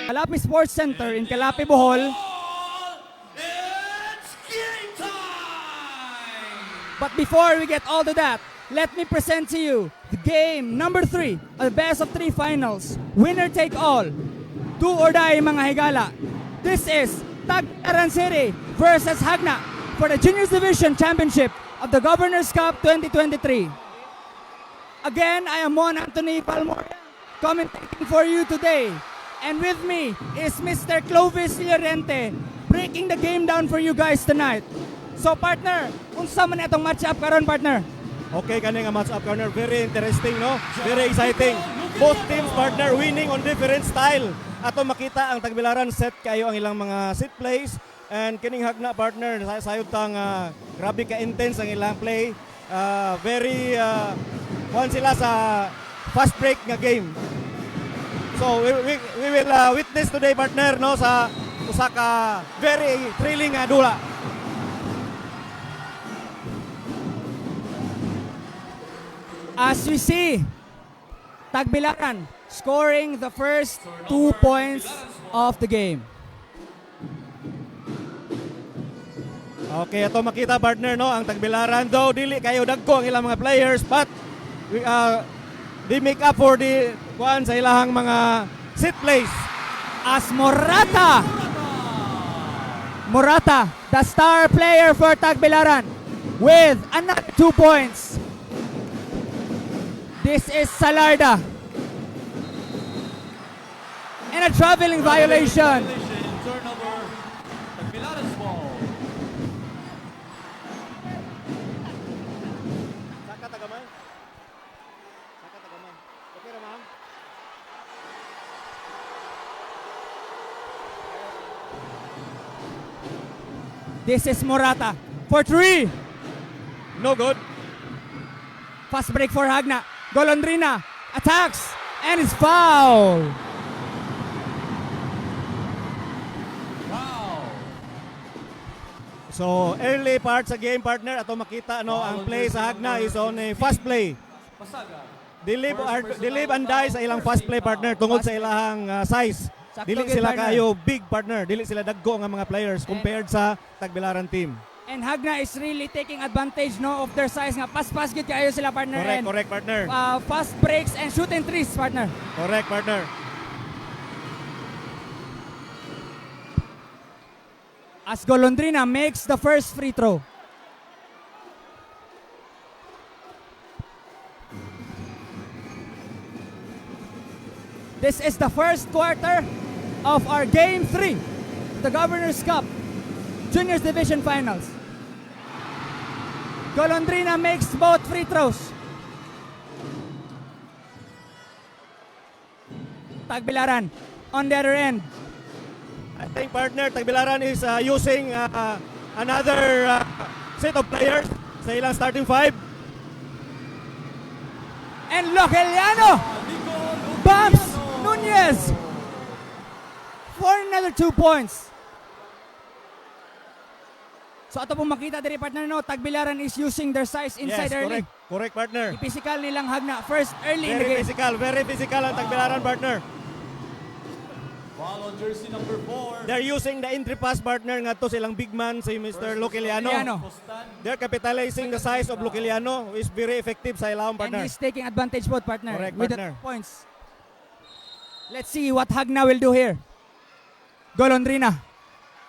Calape Sports Center in Calape, Bohol. It's game time! But before we get all to that, let me present to you the game number 3 of the best of 3 finals. Winner take all. Do or die, mga higala. This is Tagbilaran City versus Jagna for the Juniors Division Championship of the Governor's Cup 2023. Again, I am Mon Anthony Palmoria, commentating for you today. And with me is Mr. Clovis Llorente, breaking the game down for you guys tonight. So partner, unsa man atong match up karon, partner? Okay kani nga match up, partner, very interesting, no? Very exciting. Both teams, partner, winning on different style. Ato makita ang Tagbilaran, set kayo ang ilang mga set plays, and kining Jagna, partner, sayod tang grabe ka intense ang ilang play. Very kuan sila sa fast break nga game. So we will witness today, partner, no, sa usa ka very thrilling nga dula. As we see, Tagbilaran scoring the first 2 points of the game. Okay, ato makita, partner, no, ang Tagbilaran, though dili kayo dagko ang ilang mga players, but they make up for the kuan sa ilahang mga set plays. As Morata, the star player for Tagbilaran, with another 2 points. This is Salarda. And a traveling violation. Violation, turnover, Tagbilaran's ball. Saka tagamay. Saka tagamay. Okay ra, ma'am. This is Morata for three. No good. Fast break for Jagna. Golondrina attacks and is foul. Foul. So early part sa game, partner, ato makita, no, ang play sa Jagna is on a fast play. Pasaga. Dili First personal dili anday sa ilang fast play, partner, tungod sa ilahang size. Sakto Dili gyud, sila partner. kayo big, partner, dili sila dagko nga mga players compared sa Tagbilaran team. And Jagna is really taking advantage, no, of their size nga paspas gyud kayo sila, partner, Correct, and correct, partner. Fast breaks and shooting threes, partner. Correct, partner. As Golondrina makes the first free throw. This is the first quarter of our game 3, the Governor's Cup Juniors Division Finals. Golondrina makes both free throws. Tagbilaran on the other end. I think, partner, Tagbilaran is using another set of players sa ilang starting five. And Loceliano Nico bumps Nunez for another 2 points. So ato pong makita diri, partner, no, Tagbilaran is using their size inside Yes, early. correct. Correct, partner. I-physical nilang Jagna first early in the Very game. physical, very physical ang Tagbilaran, partner. Foul on jersey number 4. They're using the entry pass, partner, ngadto sa ilang big man, si Mr. Loceliano. Loceliano. They're capitalizing the size of Loceliano, who is very effective sa ilang And partner. he's taking advantage both, partner, Correct, with the partner. 2 points. Let's see what Jagna will do here. Golondrina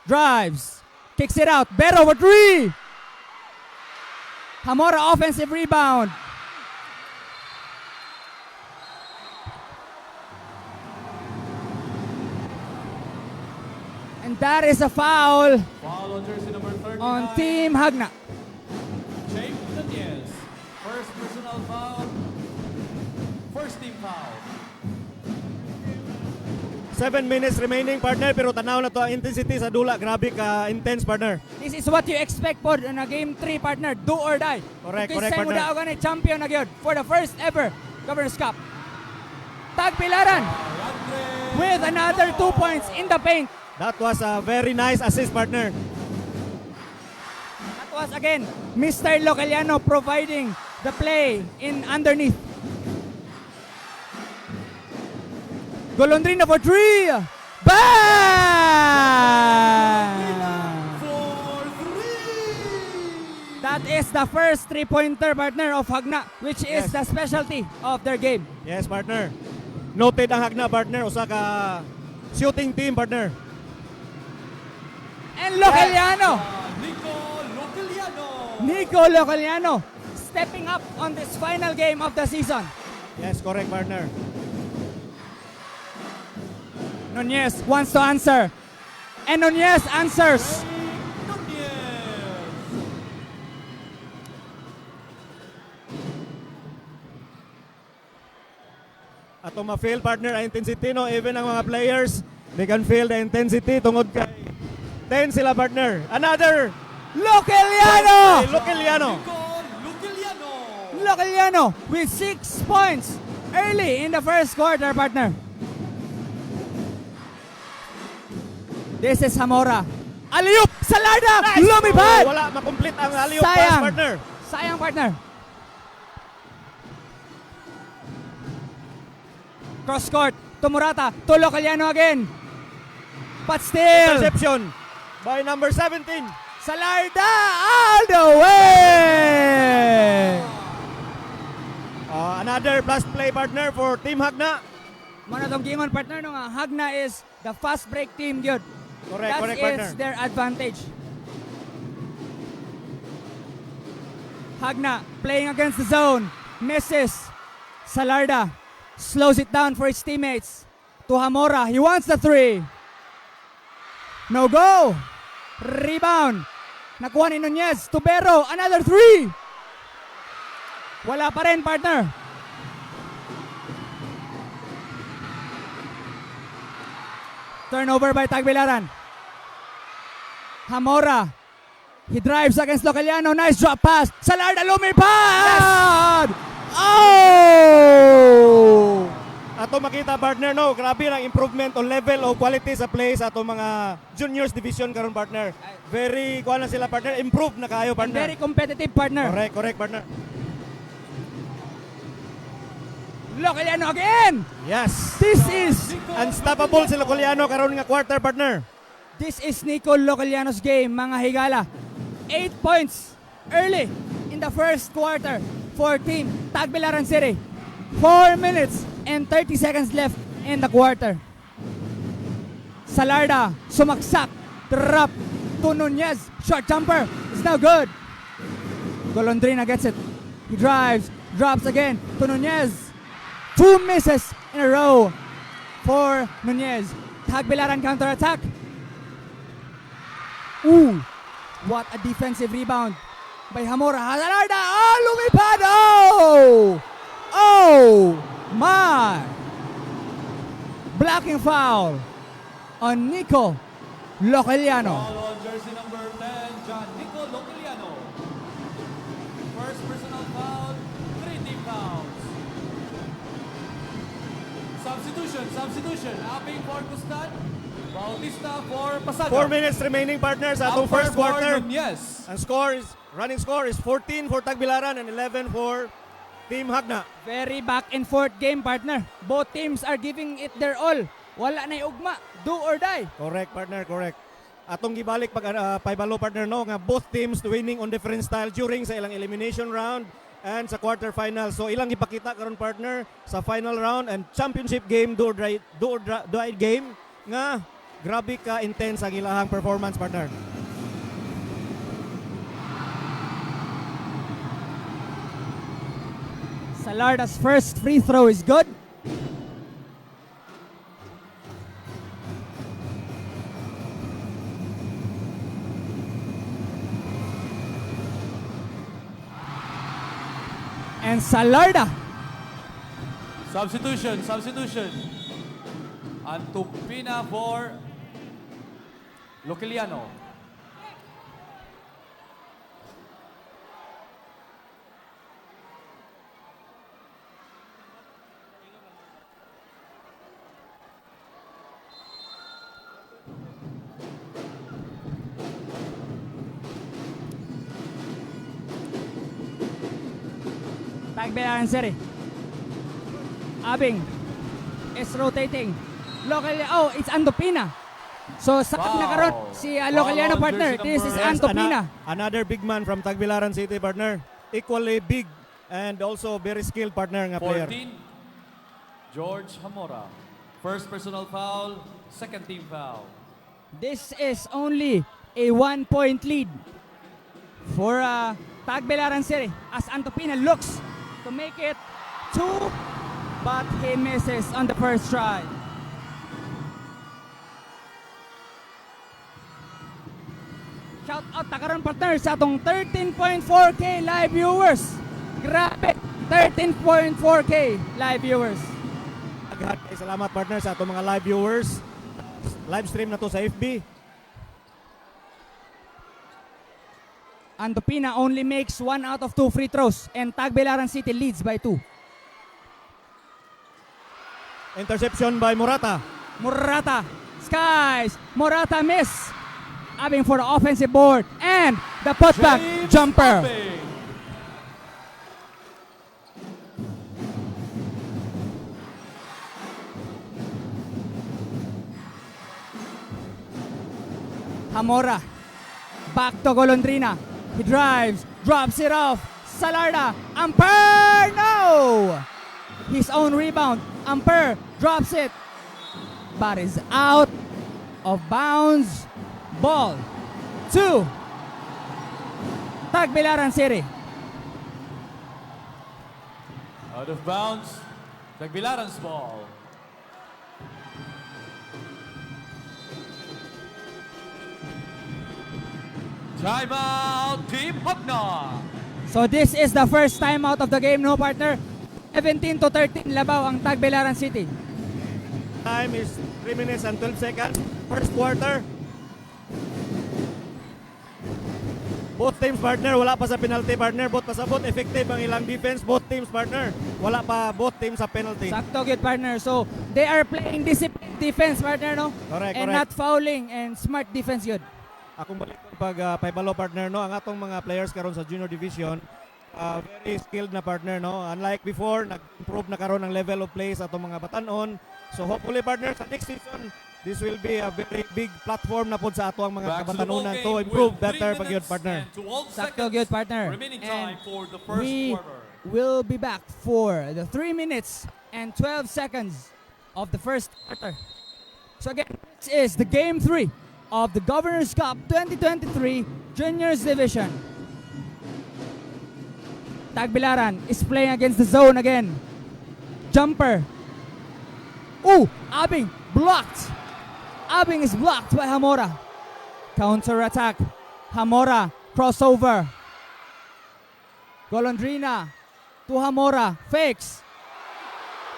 drives, kicks it out. Bero for three. Hamora offensive rebound. And that is a foul Foul on jersey number 39. on Team Jagna. Jake Nunez. First personal foul. First team foul. 7 minutes remaining, partner, pero tanaw na to ang intensity sa dula. Grabe ka intense, partner. This is what you expect po in a game 3, partner. Do or die. Correct, Kung correct, kinsay mo partner. daog ani, champion na gyud for the first ever Governor's Cup. Tagbilaran with another 2 points in the paint. That was a very nice assist, partner. That was again Mr. Loceliano providing the play in underneath. Golondrina for three. Bang! For three! That is the first three-pointer, partner, of Jagna, which is the specialty of their game. Yes, partner. Noted ang Jagna, partner. Usa ka shooting team, partner. And Localiano, Nico Localiano. Nico Localiano, stepping up on this final game of the season. Yes, correct, partner. Nunez wants to answer. And Nunez answers. Nunez. Ato ma-feel, partner, ang intensity, no? Even ang mga players, they can feel the intensity tungod kay 10 sila, partner. Another Localiano! Kay Localiano. Nico Localiano. Localiano with 6 points early in the first quarter, partner. This is Zamora. Alley-oop! Salarda! Lumipad! Oh, wala, makomplete ang alley-oop pass, Sayang. partner. Sayang, partner. Cross court to Murata, to Localiano again. But still, Interception by number 17. Salarda all the way! Another plus play, partner, for Team Jagna. Mao na tong giingon, partner, no nga Jagna is the fast break team gyud. Correct, That correct, is partner. their advantage. Jagna playing against the zone. Misses. Salarda slows it down for his teammates. To Hamora. He wants the three. No go. Rebound. Nakuha ni Nunez. Tubero. Another three. Wala pa rin, partner. Turnover by Tagbilaran. Hamora. He drives against Localiano. Nice drop pass. Salarda lumipad! Oh! Ato makita, partner, no, grabe ang improvement on level of quality sa play sa ato mga juniors division karon, partner. Very kuan na sila, partner, improve na kayo, And partner. very competitive, partner. Correct, correct, partner. Localiano again! Yes. This is Unstoppable si Locoliano karon nga quarter, partner. This is Nico Localiano's game, mga higala. 8 points early in the first quarter for Team Tagbilaran City. 4 minutes and 30 seconds left in the quarter. Salarda, sumaksak, drop to Nunez. Short jumper, it's now good. Golondrina gets it. He drives, drops again to Nunez. Two misses in a row for Nunez. Tagbilaran counter-attack. Ooh, what a defensive rebound by Hamora. Salarda, oh, lumipad! Oh! Oh, my! Blocking foul on Nico Localiano. Foul on jersey number 10, John Nico Localiano. First personal foul, three team fouls. Substitution, substitution. Abing for Gustan, Bautista for Pasaga. 4 minutes remaining, partner, sa atong Upper first for quarter. Nunez. Ang score is running score is 14 for Tagbilaran and 11 for Team Jagna. Very back and forth game, partner. Both teams are giving it their all. Wala na ugma. Do or die. Correct, partner, correct. Atong gibalik pag paibalo, partner, no, nga both teams winning on different style during sa ilang elimination round and sa quarterfinal. So ilang ipakita karon, partner, sa final round and championship game, do or die game nga grabe ka intense ang ilahang performance, partner. Salarda's first free throw is good. And Salarda Substitution, substitution. Antupina for Localiano. Tagbilaran City. Abing is rotating. Localiano. Oh, it's Antopina. So sa Foul. Na karon si Localiano, Foul on partner. jersey This is number- Antopina. Another big man from Tagbilaran City, partner. Equally big and also very skilled, partner, nga player. 14, George Hamora. First personal foul, second team foul. This is only a 1-point lead for Tagbilaran City as Antopina looks to make it two, but he misses on the first try. Shout out ta karon, partner, sa atong 13.4K live viewers. Grabe, 13.4K live viewers. Daghan kay salamat, partner, sa atong mga live viewers. Live stream na to sa FB. Antopina only makes one out of two free throws and Tagbilaran City leads by two. Interception by Murata. Murata skies. Murata miss. Abing for the offensive board and the putback James jumper. Abing. Hamora back to Golondrina. He drives, drops it off. Salarda, Amper, no! His own rebound. Amper drops it, but is out of bounds. Ball to Tagbilaran City. Out of bounds, Tagbilaran's ball. Timeout, Team Hagna. So this is the first time out of the game, no, partner? 17-13, labaw ang Tagbilaran City. Time is 3 minutes and 12 seconds. First quarter. Both teams, partner, wala pa sa penalty, partner. Both pasabot, effective ang ilang defense. Both teams, partner, wala pa both teams sa penalty. Sakto gyud, partner. So they are playing disciplined defense, partner, no? Correct, And correct. not fouling and smart defense gyud. Akong balik pag paibalo, partner, no, ang atong mga players karon sa junior division very skilled na, partner, no. Unlike before, nag-improve na karon ang level of play sa atong mga batanon. So hopefully, partner, sa next season this will be a very big platform na pod sa ato ang mga Back to the ball kabatanunan game to improve with three better pag yun, minutes partner. and 12 Sakto seconds gyud, partner. remaining And time for the first we quarter. will be back for the 3 minutes and 12 seconds of the first quarter. So again, this is the game 3 of the Governor's Cup 2023 Juniors Division. Tagbilaran is playing against the zone again. Jumper. Ooh, Abing blocked. Abing is blocked by Hamora. Counter attack. Hamora crossover. Golondrina to Hamora. Fakes.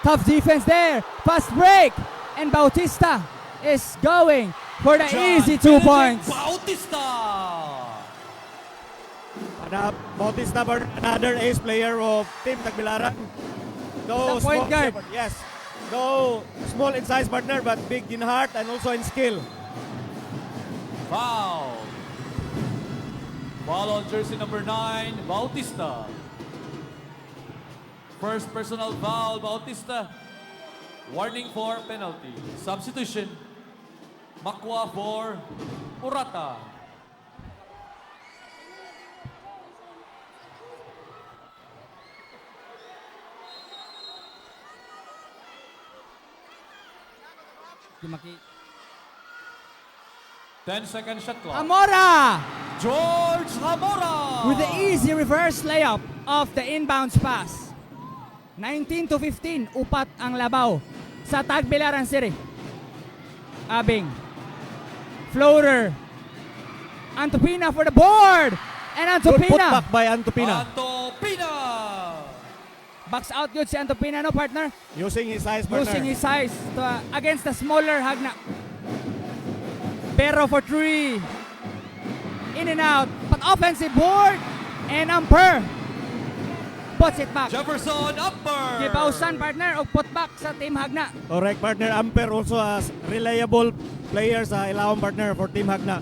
Tough defense there. Fast break. And Bautista is going for the John easy 2 Benedict points. Bautista. Ana, Bautista, partner, another ace player of Team Tagbilaran. Though The point small, guard. Yes. Though small in size, partner, but big in heart and also in skill. Foul. Foul on jersey number 9, Bautista. First personal foul, Bautista. Warning for penalty. Substitution, Makwa for Murata. 10-second shot clock. Hamora George Hamora! with the easy reverse layup of the inbounds pass. 19-15, upat ang labaw sa Tagbilaran City. Abing. Floater. Antopina for the board. And Good Antopina putback by Antopina. Antopina! box out good si Antopina, no, partner? Using his size, partner. Using his size to, against the smaller Hagna. Pero for three. In and out. But offensive board. And Amper puts it back. Jefferson Upper! Gibawsan, partner, og putback sa Team Hagna. Correct, partner. Amper also as reliable player sa ilawom, partner, for Team Hagna.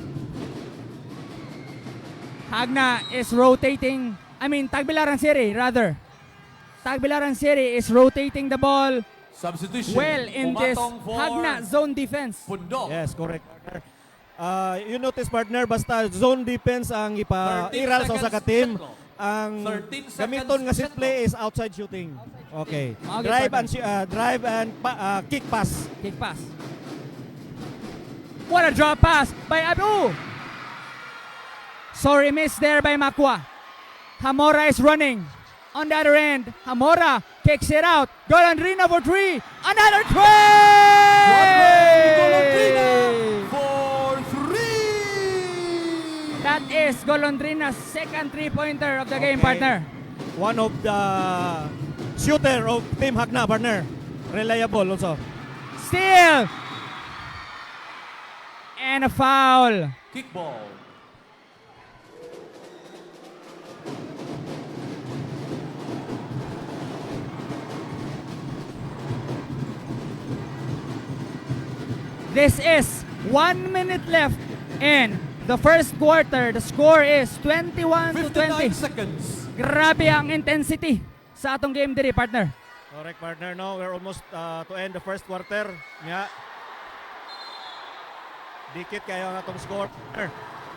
Hagna is rotating. I mean, Tagbilaran City, rather. Tagbilaran City is rotating the ball. Substitution. Well in this Pumatong for Jagna zone defense. Pundok. Yes, correct, partner. You notice, partner, basta zone defense ang ipa-iral 13 sa usa ka seconds team. shot clock. Ang 13 seconds gamiton nga set shot play is outside shooting. Okay. Okay, Drive partner. and kick pass. Kick pass. What a drop pass by Abu. Sorry, miss there by Makwa. Hamora is running. On the other end, Hamora kicks it out. Golondrina for three. Another three! Golondrina for three. That is Golondrina's second three-pointer of the game, Okay. partner. One of the shooter of Team Jagna, partner. Reliable also. Steal! And a foul. Kickball. This is 1 minute left in the first quarter. The score is 21 to 59 20. seconds. Grabe ang intensity sa atong game diri, partner. Correct, partner. No, we're almost to end the first quarter. Nga. Dikit kayo ang atong score.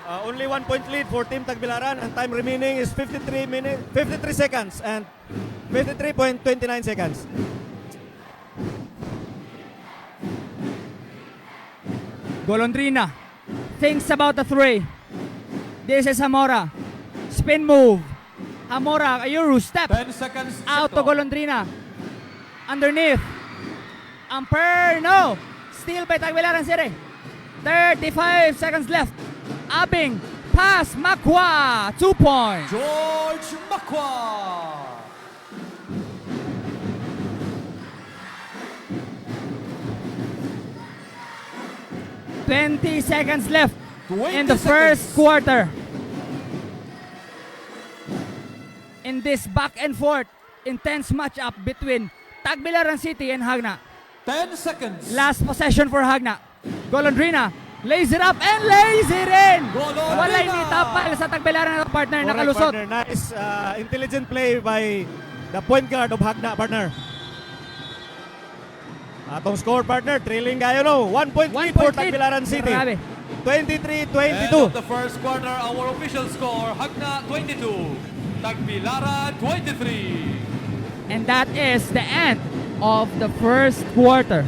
Only 1 point lead for Team Tagbilaran and time remaining is 53 minutes, 53 seconds and 53.29 seconds. Golondrina thinks about the three. This is Zamora. Spin move. Zamora, a Euro step. 10 seconds. Out to shot clock. Golondrina. Underneath. Amper, no. Steal by Tagbilaran City. 35 seconds left. Abing, pass, Makwa, 2 points. George Makwa. 20 seconds left 20 in the first seconds. quarter. In this back and forth intense matchup between Tagbilaran City and Jagna. 10 seconds. Last possession for Jagna. Golondrina lays it up and lays it in. Golondrina! Walay ni tapal sa Tagbilaran na partner. Correct, Nakalusot. partner. Nice intelligent play by the point guard of Jagna, partner. Atong score, partner, trailing kayo, no? 1 point One lead for point lead. Tagbilaran City. Grabe. 23-22. End of the first quarter, our official score, Jagna 22, Tagbilaran 23. And that is the end of the first quarter.